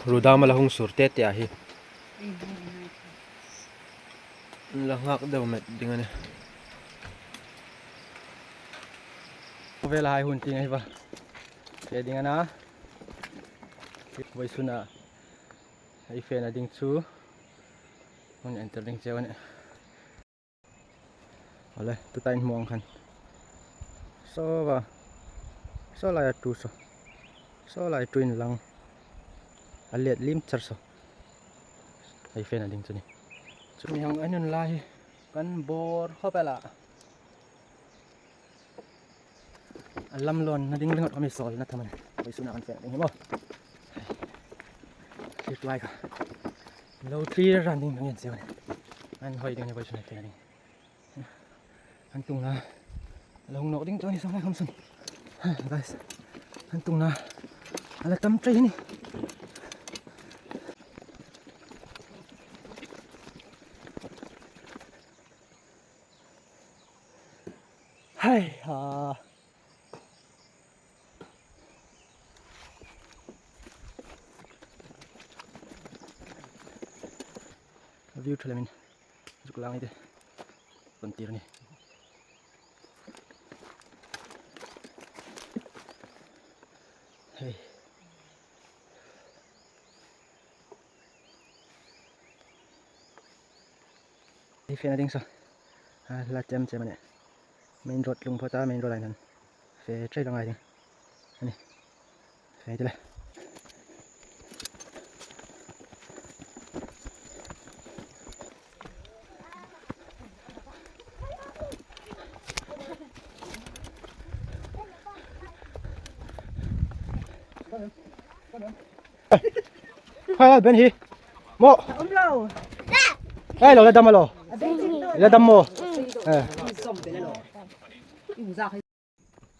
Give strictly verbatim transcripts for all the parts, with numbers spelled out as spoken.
Ru dam a la hung sur te te a hi. La nghak deu met ding a nih. Vel hai hun tieng a hi va. Fe ding a na. Vawisuna ei fena ding chu hun enter ding cheu a nih. Awle, tuta in hmu ang khan. Saw va. Saw laia tu saw. Saw lai tu in lang. A let lim char saw. Ei fena ding chu ni. Chu mi hang an un lai hi. Kan bor khop el a. A lam lawn na ding ringot a mi sawl na thaman. Vawisuna kan fena ding hi maw. Thlir tuai kha. Lo thlir ran ding nangin cheu a nih. An hoi ding ni vawisuna fena ding. An tungna. A lo hung nawk ding chu a ni sawm lai khawm sun. Guys. An tungna. A la tam trei ni. Hai ha. View ṭha lemin zuk lang i te. Kan tir ni. Hei. Ei fena ding saw. A la chem chem a nih. Main road lung phawt a, main road line an. Fe trei la ngai ding. A nih. Fe ti le. Hai, ben hi. Maw. Um lo. Ai, lo la dam lo. A ben hi. La dam maw. Eh.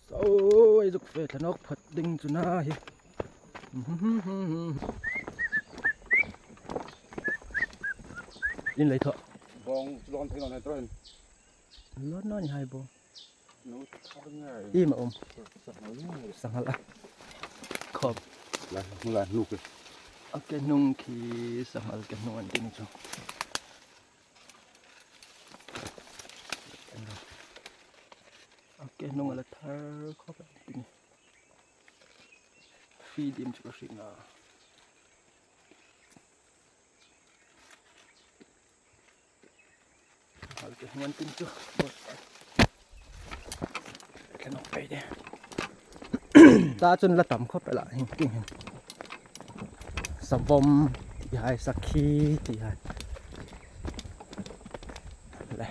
Saw, ei zuk fe thla nawk phawt ding chu a na hi. In lei thaw. Bawng chu lawn thei naw ni tro hin. Lawn naw ni hai bawng. Iem a um. Sanghal a. Khawp. La, la, nu ke. A ke hnung khi sanghal ke hnung an ti ni chu. A ke hnung a la thar khawp an ti ni. Feed ding chu ka hriet a. Hal ke hmuan tin chu. Thla nawk pei de. Ta chun la tam khawp el a, hing, hing, hing. Savom ti hai, sakhi ti hai. Le.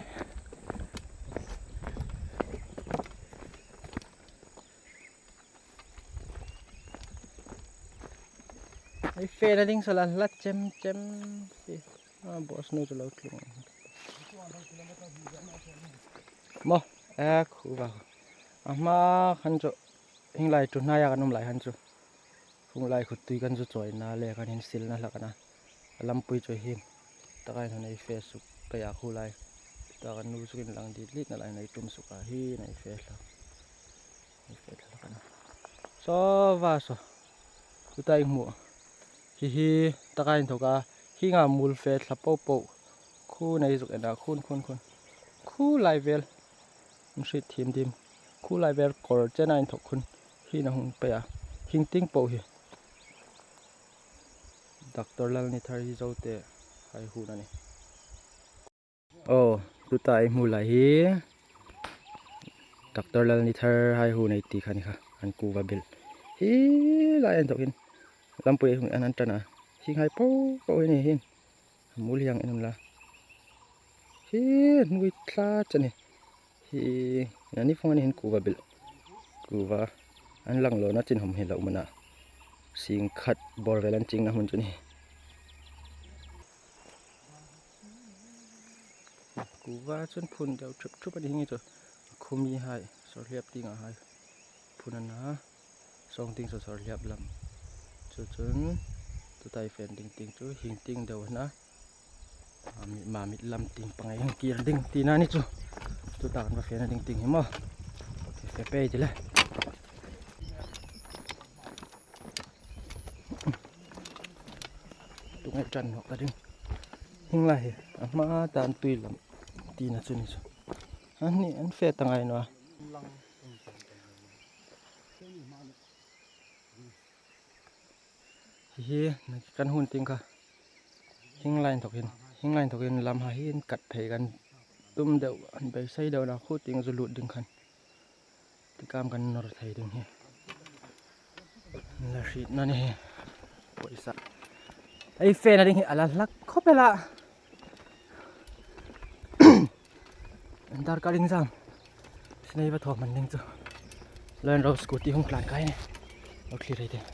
Ei fena ding saw la hla chem chem si. A, boss nu chu lo tlung. Maw, a khu va. A hma khan chu, hieng lai chu hnai a kan um lai khan chu. Hung lai khu tui kan zu chawina le kan insilna hlak a na. A lampui chu hin. Taka hin ei fe suk pei a khu lai. Ta kan nu chu inlang dit lit na lai, ei tum suk a hin ei fe hlak. Ei fe hlak a na. Saw va saw. Tuta ei hmu. Hi hi, taka inthawka, hienga mul fe thla po po. Khu nei zuk en a, khun, khun, khun. Khu lai vel. An hriet thiem thiem. Khu lai vel kawr chena inthawk khun. Hi na hung pei a. Hieng tieng po hi. Doctor Lalnithar hi Zote hai huon a nih. Aw, tuta ei hmu lai hi Doctor Lalnithar hai huon ei ti kha ni kha, an kuva bil. Hi lai inthawk hin lampui hung an, an ṭan a. Hienghai po po hi ni hin. Mul hieng en unla. Hi hnuoi tla chani. Hi, a ni fawng a ni hin kuva bil. Kuva an lang lawna chin hawm hi lo um a na. Sing khat bawr vel an chingna hmun chu ni. Kuva chun phun deu thup thup a ni hi chu. Khumi hai, sawrhliap tienga hai. Phun a na. Sawng tieng saw sawrhliap lam. Chu chun, tuta ei fen ding tieng chu, hieng tieng deu a na. Mamit, mamit lam tieng pangai hung kir ding tina ni chu. Tuta kan va fena ding tieng hi maw. Fe pei ti le. Tunge ṭan nawk ta ding. Hieng lai hi a hma tan tui lam tina chu ni chu. An ni an fe ta ngai naw a. Hi hi kan hun ting kha. Hieng lai inthokin, hieng lai inthokin lam ha hi inkat phei kan tum deu, an beisei deu na khu ting zu lut ding khan. Tikam kan nawr thei ding hi. La hrietna ni hi. Pawisa. Ei fena ding hi a la hlak khawp el a. Darkar ding zam. Sinei va thaw hman ding chu. Lo en ro, scooty hung tlan kai ni. Lo thlir ei tih.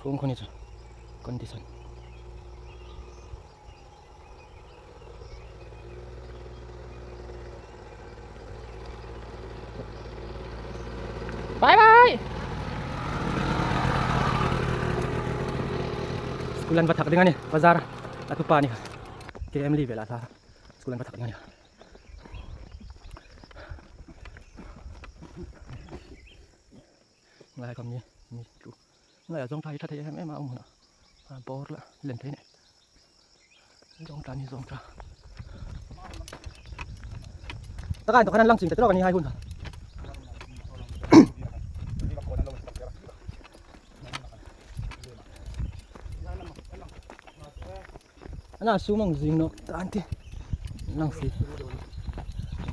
Khung khuni chu. Condition. Bye bye. School an va thak ding a ni, bazar a tu pa ni. K M li vela tha. School an va thak ding a ni. Ngai kam ni, ni tu. Ngai a zawngṭa hi ṭha thei em em a um huna. A bawr la, len thei ni. Zawngṭa ni zawngṭa. Taka inthokin an lang ching ta tawk a ni hai hun kha. Ana sum ang zing nawk ta an ti. Lang si.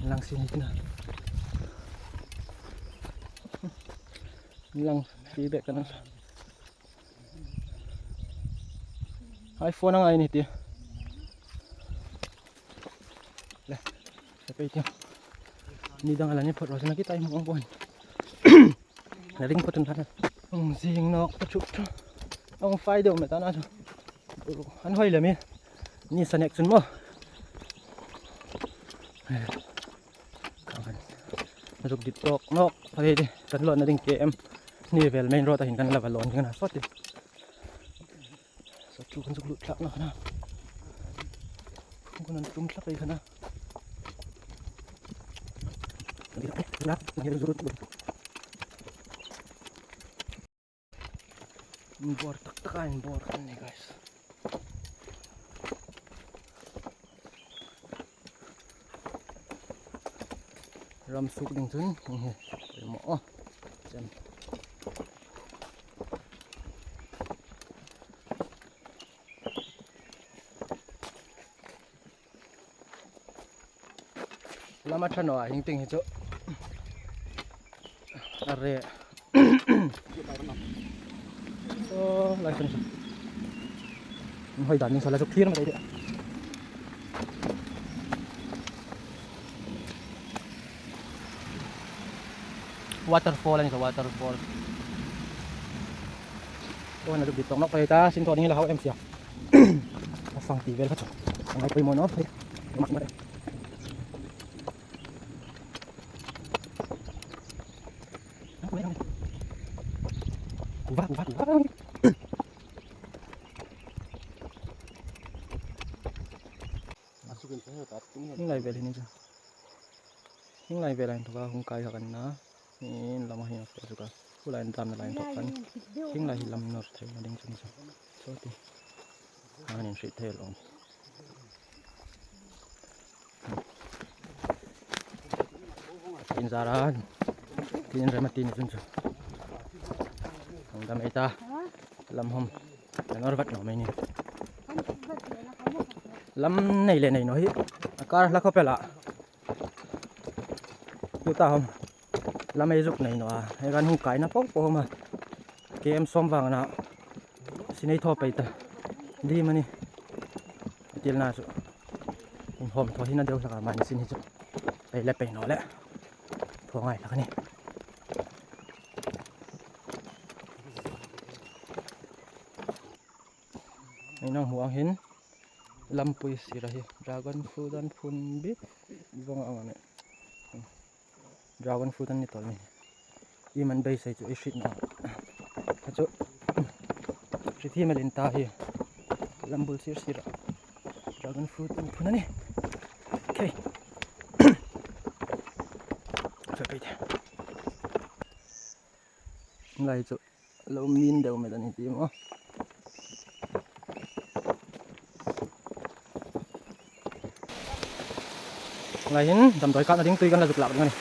Lang si ni tina. Lang si bek ka nang. Hai phone ang ai ni ti. Le. Sa pei ti. Ni dang ala ni phot ro sa na ki tai mo ang pon. Na ring phot tun ta na. Ang zing nawk ta chuk chuk. Ang fai deu me ta na chu. An hoi le mi. Ni sa nek chun mo. Kan zuk dit tawk nawk phei ti. Kan lawn na ding K M ni vel main road a hin kan la va lawn ding a na sawt ti. Sa chu kan zuk lut thlak nawk a na. Kan an tum thlak ei kha na. Inbawr tak tak a inbawr kan ni, guys. Ram suk ding chun, hi, hi, hi, mo, oh, chem. Lam a ṭha naw a, hieng tieng hi chu. A re. Saw, lai saw ni saw. Hoi dan ding saw la chu thlir ma dai de. Waterfall a ni saw, waterfall. Saw na zuk dit tawk nawk phei ta, sin thaw ding hi la hau em sia. A fang ti vel kha chu. A ngai pawimawh naw phei. Kuva, kuva, kuva. Hieng lai vel hi ni chu. Hieng lai vel a inthoka hung kai kha kan na. Hieng lam a hin a fawr chu ka. Khulai an dam na lai inthok khan. Hieng lai hi lam nawr theina ding chu ni chu. Saw ti. An inhriet thei lo. Tin zaran. Tin rem a tin chun chu. Hung dam ei ta. Lam hom. Kan or vat naw mai ni. Lam nei le nei naw hi. A kar hla khawp el a. Tuta hom. Lam ei zuk nei naw a. Hei kan hung kaina po po hom a. K M sawm vang a na. Sinei thaw pei ta. Di mani. Til na chu. Inhawm thaw hi na deu hlak a, mani sin hi chu. Pei le pei naw le. Thaw ngai hlak a ni. Ei nang hmu ang hin. Lampui sira hi. Dragon fruit an phun bik vawng ang a ni. Dragon fruit an ni tawl ni. I man beisei chu i hriet naw. A chu. Hriet hi mel in ta hi. Lam bul sir sira. Dragon fruit an phun a ni. Okay. Fe pei te. Lai chu lo min deu met a ni ti maw. Lai hin damdawi katna ding tui kan la zuk lak ding a nih.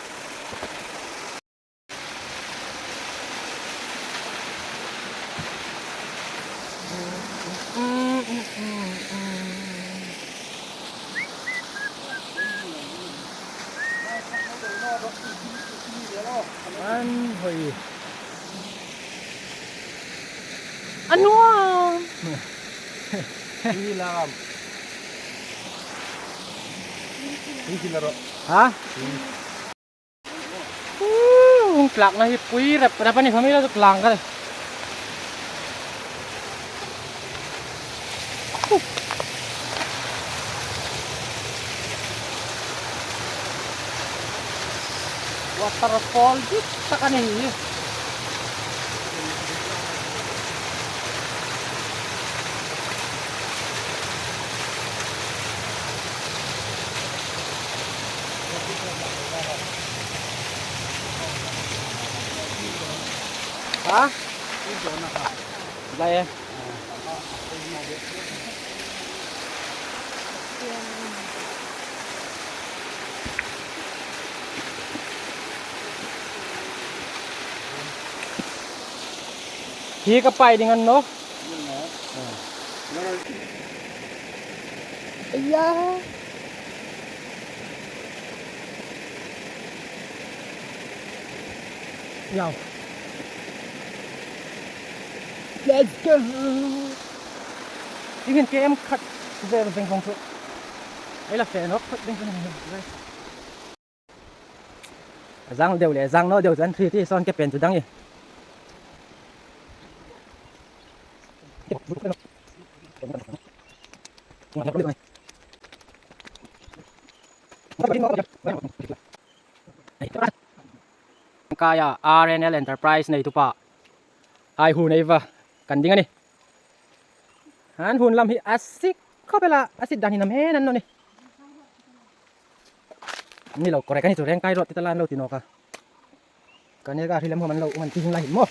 An hoi. An nuam. Hi la ram. Hi hi la ro. Ha? Hung tlakna hi pui rap rap a ni, family la tlak ka. Waterfall dik tak a ni hi. Ha? Lai e. Hi ka pai ding a ni naw. Aya. Yaw. Let's go. Tingin kem khat vel veng vong chu. Ei la fe nawk khat veng veng veng. A zang deu le, zang naw deu chu an hriet hi, sawn ke pen chu dang hi. Kaia R N L Enterprise neitupa hai hun ei va kan ding a nih. An hun lam hi a sik khawp el a, a sit dan hi nam hen an naw nih. Ni lo correct a ni chu, rengkai rawt ti ta la an lo ti nawk a. Ka neka hri lem khawm an lo um an ti hin lai hin maw.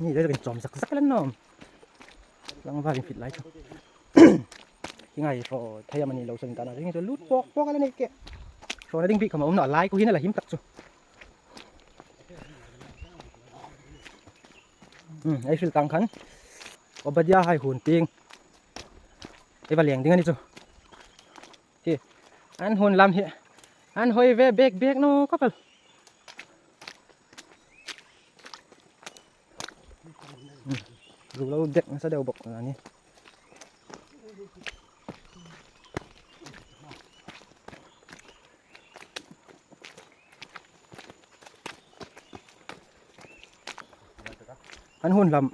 Ni le kin chawm zak zak lan nawm. Tlangvalin fit lai chu. Hi ngai fo thei am a ni lo sawn ta na, ring chu lut pawk pawk a la nei ke. Hrawna ding bik khawm a um naw, lai ku hin a la him tak chu. Hmm, ei hril tang khan Obadiah hai hun tieng ei va leng ding a ni chu. Hi, an hun lam hi an hoi ve bek bek naw khawp el. Ru lo dek nasa deu bawk a nih. An hun lam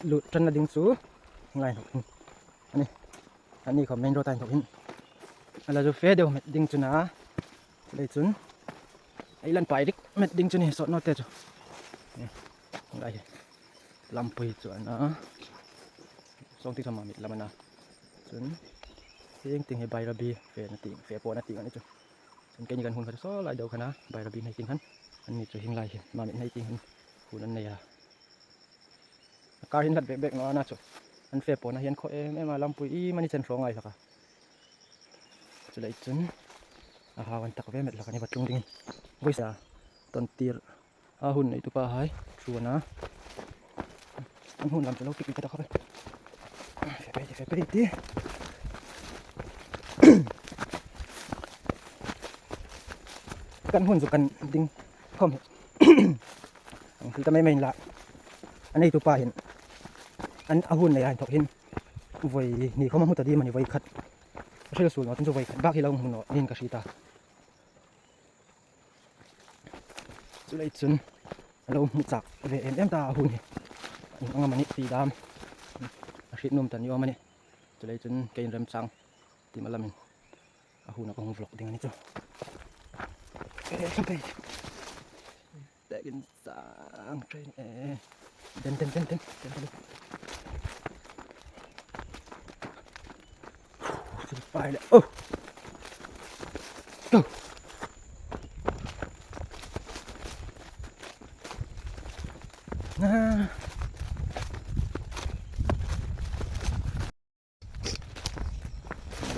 lut ṭanna ding chu ngai nawk hin. A nih. Anni khawm main road a inthawk hin a la zu fe deu met ding chu a na. Chuleiin chun ei lan pai rik met ding chu a nih, sawt naw te chu. Ngai hi lampui chu a na. Sawng ti khawm a mit lam a na. Chun hieng tieng hi Bairabi fena tieng, fe pawna tieng a ni chu. Chun keini kan hun kha chu saw lai deu kha a na, Bairabi nei tieng khan. Anni chu hieng lai hin, ma mit nei tieng hin hun an nei a. A kar hin hlat bek bek naw a na chu. An fe pawna hi an khaw em em a, lampui i mani chen hraw ngai hlak a. Chuleiin chun a hau an tak ve met hlak a ni, va tlung dingin. Voisa Tontir a hun neitupa hai thu a na. An hun lam chu lo pik pik ta kha. Fe pei ti, fe pei ti. Kan hun chu kan ding khawm hi. Ang thil ta mai mai la. A neitupa hin an a hun nei a inthawk hin voi hni khawm a hmu ta ding a ni, voi khat. A hril suol naw chun chu voi khat bak hi lo hmu naw niin ka hriet a. Chuleiin chun a lo hmu chak ve em em ta a hun hi. Ieng ang am a ni ti dam a hriet nuom ta ni awm a nih. Chuleiin chun kein remchang ti ma lamin a hun a ka hung vlog ding a ni chu. Te ka bei. Te kin sang train e. Den, den, den, den, den, den. Chu pai le. Oh. Go. Ah.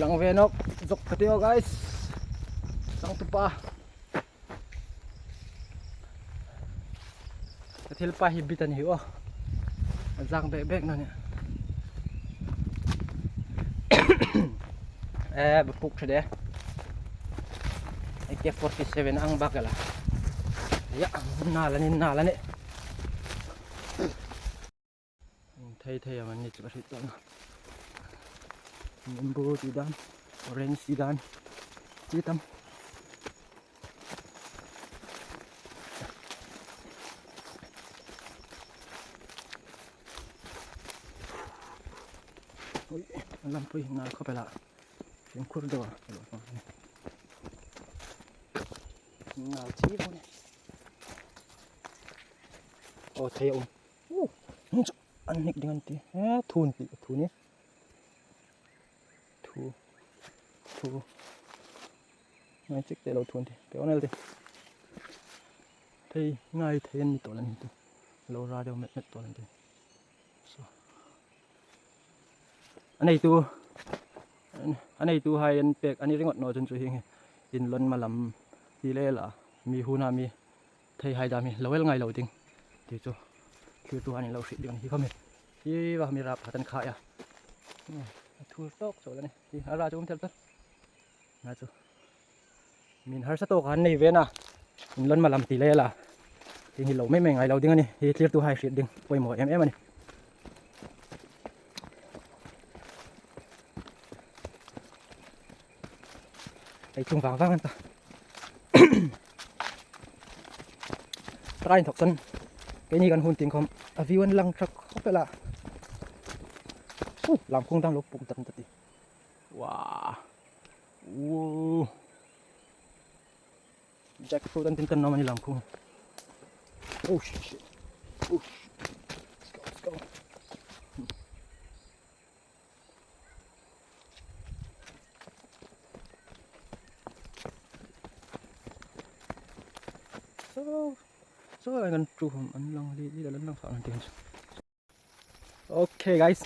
Lang ve nawk zok ka ti aw, guys. Sangtupa. Ka thil pa hi bit a ni hi aw. A zang bek bek naw nih. Eh, ba puk ṭha de. A K forty-seven ang bak a la. Ya, nal a ni, nal a ni. Thei thei am a ni chu ka hriet tah nawh. Nimbu ti dan, orange ti dan. Chi tam. Ui, a lampui nal khawp el a. Fimkhur deu a. Nal chi lo ni. Aw, thei a um. Uh, an hnik ding an ti. Eh, thu an ti, thu ni. Thu. Thu. Ngai chik te lo thu an ti. Pe on el ti. Thei, ngai thei an ni tawh an ti. Lo ra deu met met tawh an ti. So. A neitu, a neituhai an pek a ni ringawt naw chun chu hieng hi. Inlawn malam ti le la. Mi huna mi theihai dam hi lo el ngai lo ding ti chu thlirtuhaiin lo hriet ding a ni hi khawm hi. Hi va mi rap phat an khai a. A thur tawk chau la ni. Hi a ra chu um thel ta. Na chu. Min harsa tawk an nei ve na. Inlawn malam ti le la. Hi hi lo mei mei ngai lo ding a ni. Hi thlirtuhai hriet ding. Poimaw em em a ni. Ei chung vang vang an ta. Try inthawk san. Keini kan hun tieng khawm a view an lang ṭha khawp el a. Uh, lamkhung dang lo puk dan ta ti. Wow. Wow. Jackfruit an tin kan nawm a ni lamkhung. Oh shit, shit. Oh shit. Let's go, let's go. So, so ang kan ṭhu hom an lang li li la lang fa an tin. Okay, guys,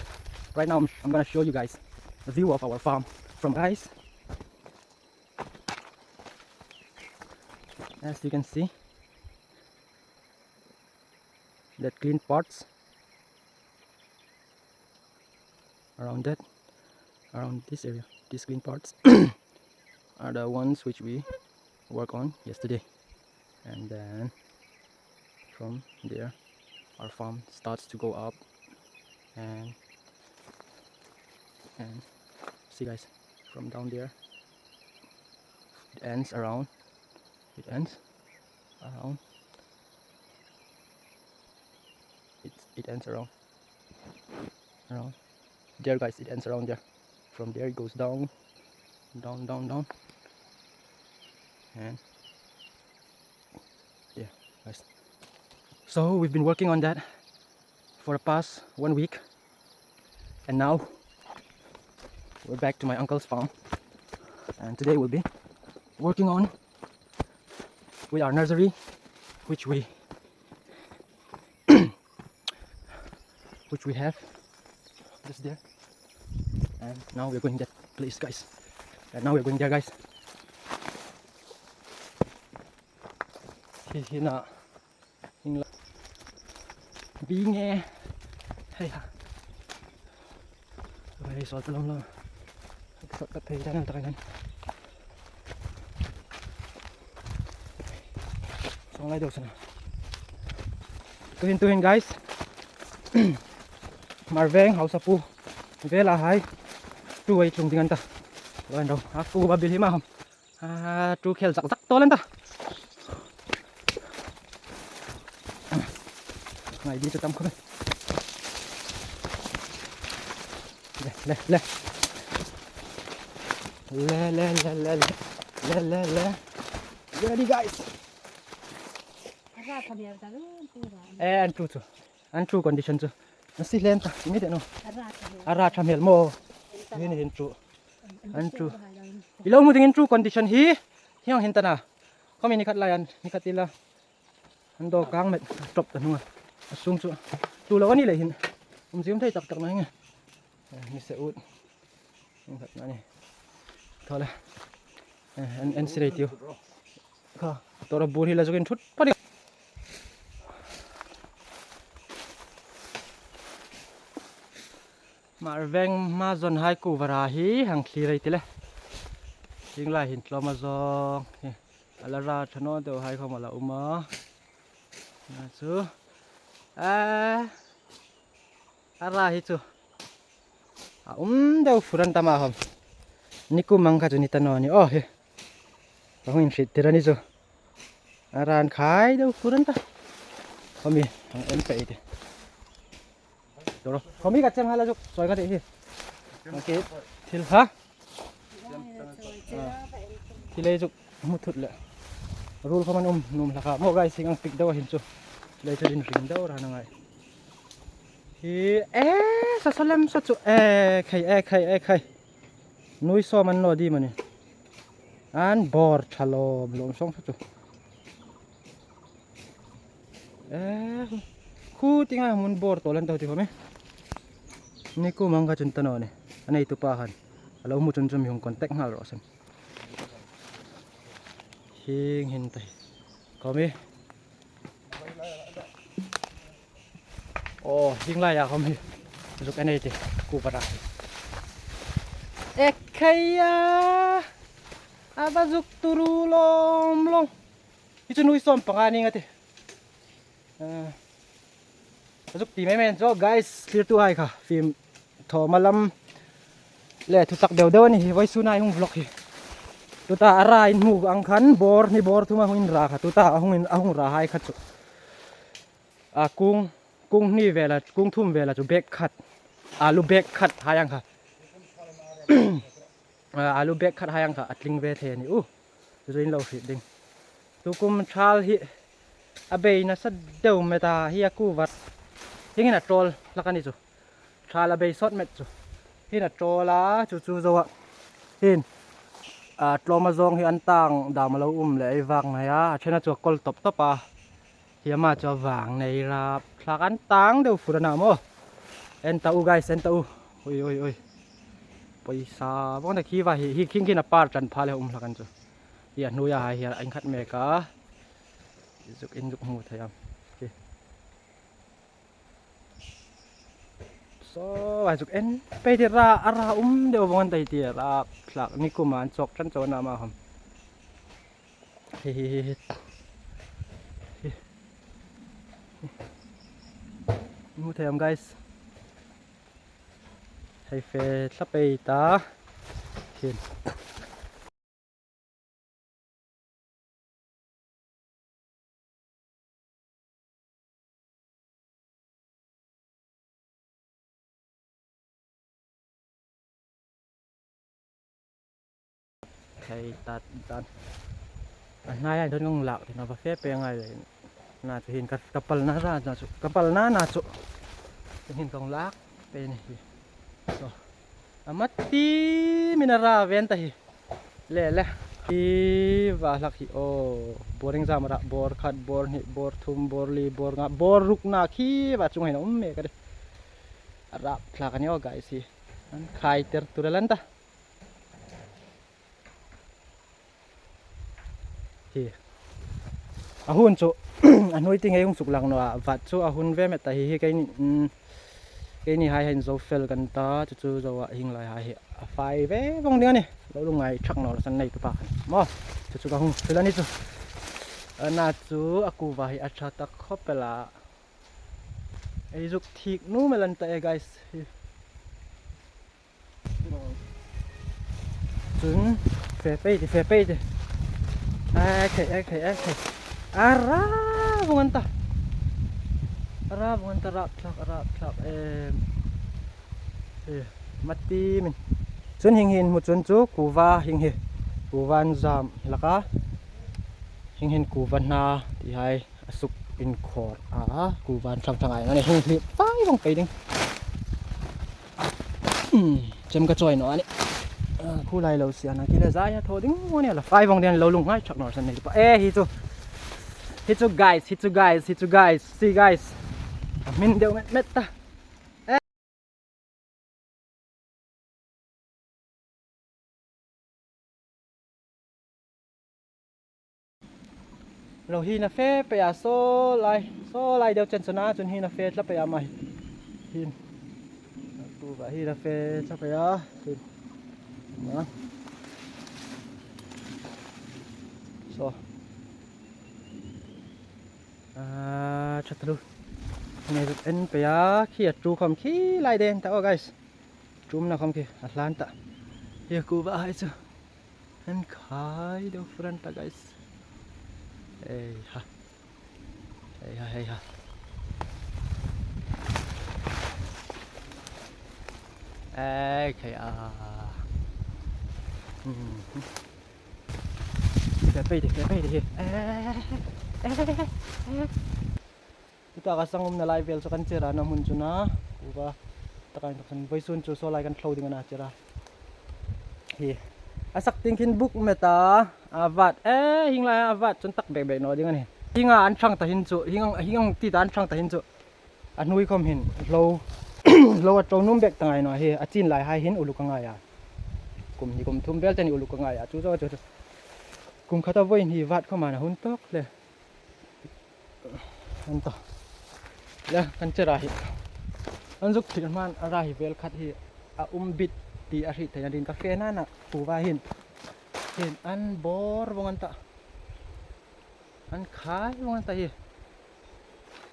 right now I'm, I'm gonna show you guys the view of our farm from, guys. As you can see, that green parts around that, around this area, these green parts are the ones which we work on yesterday. And then from there, our farm starts to go up. And, and see, guys, from down there, it ends around. It ends around. It, it ends around. Around there, guys, it ends around there. From there, it goes down, down, down, down. And yeah, guys. So we've been working on that for the past one week. And now we're back to my uncle's farm. And today we'll be working on with our nursery, which we which we have just there. And now we're going that place, guys. And now we're going there, guys. Hi, hi na. Hing la. Bing e. Hei ha. Hei, sawt ta lawm lawm. Sawt ta phei ta nan ta kan. Song lai deu sana. Tuhin, tuhin, guys. Marveng hausapu vela hai. Tu wei tlung ding an ta. Lo an ro. A ku ba bil hi ma ham. A, tu khel zak zak to lan ta. Ngai di tu tam khawm. Le, le, le. Le, le, le, le, le. Le, le, le. Ready, guys. A ra tha hmel ta, tu ra. Eh, an tu chu. An tu condition chu. An si hlen ta. Mi de no. A ra tha hmel. A ra tha hmel maw. Hin, hin tu. An tu. I lo hmu ding in tu condition hi. Hieng hin ta na. Khawm ni khat lai an, ni khat ti la. An do kang met, top ta hnunga. A sung chu tu lo a ni lei hin um zing thei tak tak naw ning e. Eh, ni se ut. Ning khat naw ni. Thaw le. Eh, en, en si rei tiu. Kha, tawra bur hi la zuk inthut phot ding. Hmar veng hma zawn hai kuva ra hi hang thlir ei ti le. Hieng lai hin tlawm a zawng hi. A la ra ṭha naw deu hai khawm a la um a. Nachu. A. A ra hi chu. A um deu fur an ta ma khawm. Nikum ang kha chu ni ta naw ni. Aw, hi. Ka hung inhriettir a ni chu. A ra an khai deu fur an ta. Khawmi, hang en pei ti. Tawra. Khawmi ka chang hala zuk. Sawi ka ti hi. Okay. Thil ha. Thil ei zuk hmu thut le. Rul khawm an um nuom hlak a. Maw guys, hieng ang pik deu a hin chu. Thil ei chu din ring deu ra na ngai. Hi, eh, sa sa lem sa chu. Eh, khai, eh, khai, eh, khai. Nuoi sawm an naw di mani. An bawr ṭha lawm lawm sawng sa chu. Eh, khu ti ngai hmun bawr tawl an ta ti khawm e. Nikum ang kha chu ni ta naw ni. A neitu pa khan. A lo hmu chun chu mi hung contact nghal rawh se. Hieng hin ta hi. Khawmi. Aw, hieng laia khawm hi. Zuk en ei ti. Kuva ra. E khai a. A va zuk turu lawm lawm. Hi chu nuoi sawm panga ning a ti. Eh, a zuk ti mei mei chu, guys, thlirtuhai kha fim thawma lam le thutak deu deu a ni hi, vawisun a hung vlog hi. Tuta a ra in hmu ang khan bawr hni bawr thum a hung in ra kha, tuta a hung in, a hung ra hai kha chu. A kung, kung hni vela, kung thum vela chu bag khat, alu bag khat hai ang kha. A, alu bag khat hai ang kha a tling ve thei a ni u. Chu chu in lo hriet ding. Tukum thal hi a bei nasa deu met a, hi a kuva. Hieng hin a ṭawl hlak a ni chu. Thal a bei sawt met chu. Hin a ṭawl a, chu chu zo a. Hin, a, tlawma zawng hi an tang dam a lo um le ei vak nei a, a ṭhen a chu a kawl tawp tawp a. Hi ama chu a vang nei rap thlak an tang deu fur a na maw. En ta u guys, en ta u. Ui, ui, ui. Pawisa vawng ta khi va hi, hi khing khin a par ṭan pha le um hlak an chu. Hi a hnuoia hai hi a in khat mek a. Zuk in zuk hmu thei am. Khi. Saw, a zuk en pei ti ra, a ra um deu vawng an ta hi ti a rap thlak ni kuma an chawk ṭan chau a na ma khawm. Hi, hi, hi, hi. Hi. Hmu thei am, guys? Hei fe tla pei ta. Hin. Thei tat dan. A hnaia dawn ngawng lak tina va fe pei ngai le. Na chu hin ka, ka palna ra na chu, ka palna na chu. Hin kong lak pei ni hi. So. A ma ti min a ra ven ta hi. Le le. Hi va hlak hi o. Bawr eng zam ra, bawr khat, bawr hni, bawr thum, bawr li, bawr nga, bawr ruk na khi va chung hin um mek a ri. A rap thlak a ni o guys hi. An khai ter tur a lan ta. Hi. A hun chu, a hnuoi ti ngei hung suk lang naw a, vat chu a hun ve met ta hi, hi keini, mm, keini hai hin zo fel kan ta, chu chu zo a hing lai hai hi. A fai ve vawng ding a ni. Lo lungngai thak naw la san nei tu pa khan. Maw, chu chu ka hung fel a ni chu. A na chu a kuva hi a ṭha tak khawp el a. Ei zuk thik nuom el an ta e guys. Hi. Chun, fe pei ti, fe pei ti. A khai, a khai, a khai. A ra vawng an ta. A ra vawng an ta, rap thlak, rap thlak em. Hi, ma ti min. Chun hieng hin hmu chun chu kuva hieng hi. Kuva an zam hlak a. Hieng hin kuva hna ti hai. A suk in khawr a, kuva an ṭhang ṭhang ai, nani hung hli fai vawng pei ding. Hmm, chem ka chawi naw a ni. Ah, khu lai lo si a na ki le zai a thaw ding, nani la fai vawng ding lo lungngai thak naw san nei pa. Eh, hi chu. Hi chu guys, hi chu guys, hi chu guys. See guys. Min deu met met ta. Lo hi na fe pe a, saw lai, saw lai deu chen chu na, chun hi na fe tla pe a mai. Hin. Kuva hi na fe tla pe a. Hin. Na. Saw. A, ṭha taluo. Nei ruk en pe a, khi a ṭu khom khi lai den ta, oh, guys. Ṭumna khom khi a hlan ta. Hi kuva hai chu. An khai deu fur an ta, guys. Ei ha. Ei ha, ei ha. Ei, khai a. Hmm. Fe pei de, fe pei de hi. Eh, eh, eh. Tuta ka sang umna lai vel chu kan chera na hmun chu na. Kuva. Taka inthok san vawisun chu saw lai kan thlo ding a na chera. Hi. A sak ting khin buk met a. A vat. Eh, hieng lai a vat chun tak bek bek naw ding a nih. Hieng a an ṭhang ta hin chu. Hieng, hieng ti ta an ṭhang ta hin chu. A hnuoi khom hin hlo, hlo a ṭo nuom bek ta ngai naw hi, a chin lai hai hin uluk a ngai a. Kum hni kum thum vel te ni uluk a ngai a, chu chu chu chu. Kum khata vawiin hi vat khom a na hun tawk le. An ta. Le, kan chera hi. An zuk thil hman a ra hi vel khat hi a um bit ti a hriet theina dingin ka fe na na kuva hin. Hin an bor vawng an ta. An khai vawng an ta hi.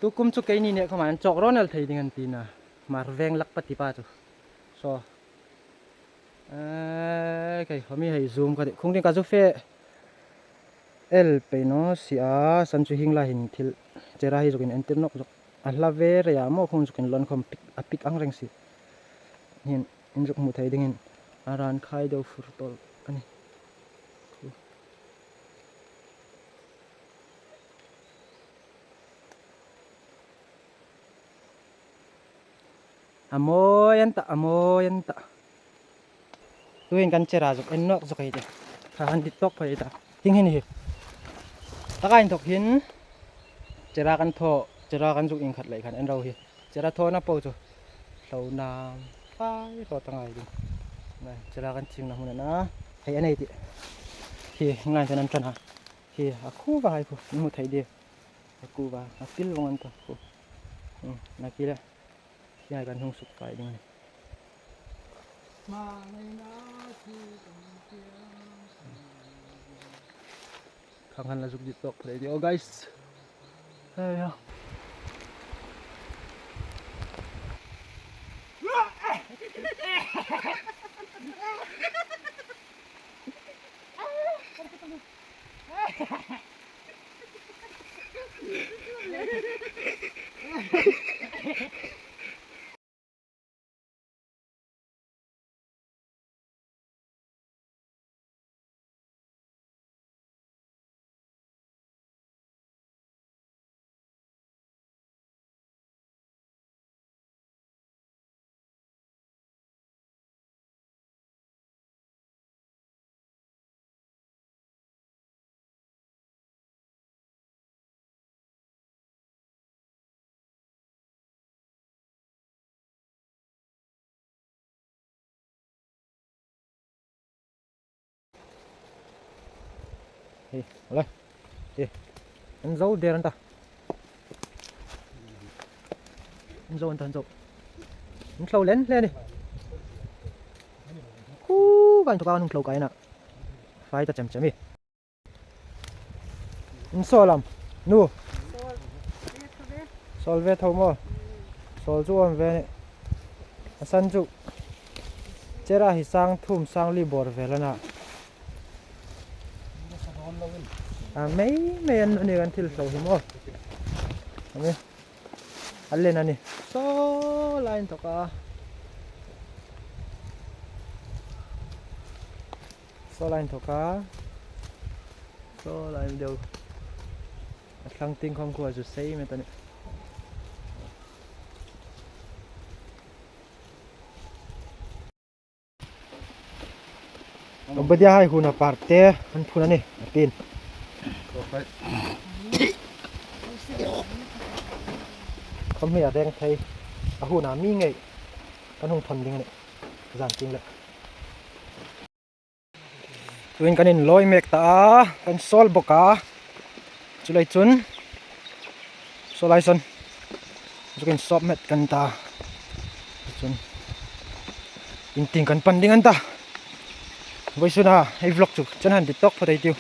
Tukum chu keini nêk khom an chawk rawn el thei ding an ti na. Hmar veng lak pati pa chu. Saw. Eh, kei khom hi hei zoom ka ti. Khung ding ka zu fe el pei naw si a. San chu hieng lai hin thil chera hi zuk inentir nawk zawk. A hla ve rei a maw khung zuk inlawn khom pik, a pik ang reng si. Hin, in zuk hmu thei dingin a ran khai deu fur tawl a nih. A mawi an ta, a mawi an ta. Tuhin kan chera zuk en nawk zuk ei tih. Kha han dit tawk phei ta. Hieng hin hi. Taka inthok hin. Chera kan thaw, chera kan zuk inkhat lei khan en ro hi. Chera thawna po chu. Hlo nam fai ro ta ngai ding. Na, chera kan chingna hmun a na. Hei a nei tih. Hi, ngai thaw nan tana. Hi, a kuva hai khu, hmu thei de. A kuva, a pil vawng an ta khu. Hmm, na ki le. Hi hai kan hung suk fai ding a nih. Khang han la zuk dit tawk phei de, oh, guys. Hei ha. Hi, le. Hi. An zo der an ta. An zo an ta, an zo. An thlo len hle ni. Khu, kan thuka an hung thlo kai na. Fai ta chem chem hi. In sawl am? Nu. Sawl ve tho maw? Sawl chu awm ve ni. A san chu. Chera hi sang thum sang li bawr vel a na. A mei mei an ni kan thil hlo hi maw? A mi. A len a ni. Saw lai inthok a. Saw lai inthok a. Saw lai deu. A thlang ting khom khu a zu sei met a ni. Obadia hai huna parte, an phun a ni, a tin. Khawm hi a reng thei, a huna mi ngei kan hung thawn ding a nih, zan tieng le. Tuhin kan inlawi mek ta a, kan sawl bawk a. Chuleiin chun, saw lai sawn, zuk insawp met kan ta. Chun, in tieng kan pan ding an ta. Vawisuna ei vlog chu chen han dit tawk phawt ei tiu.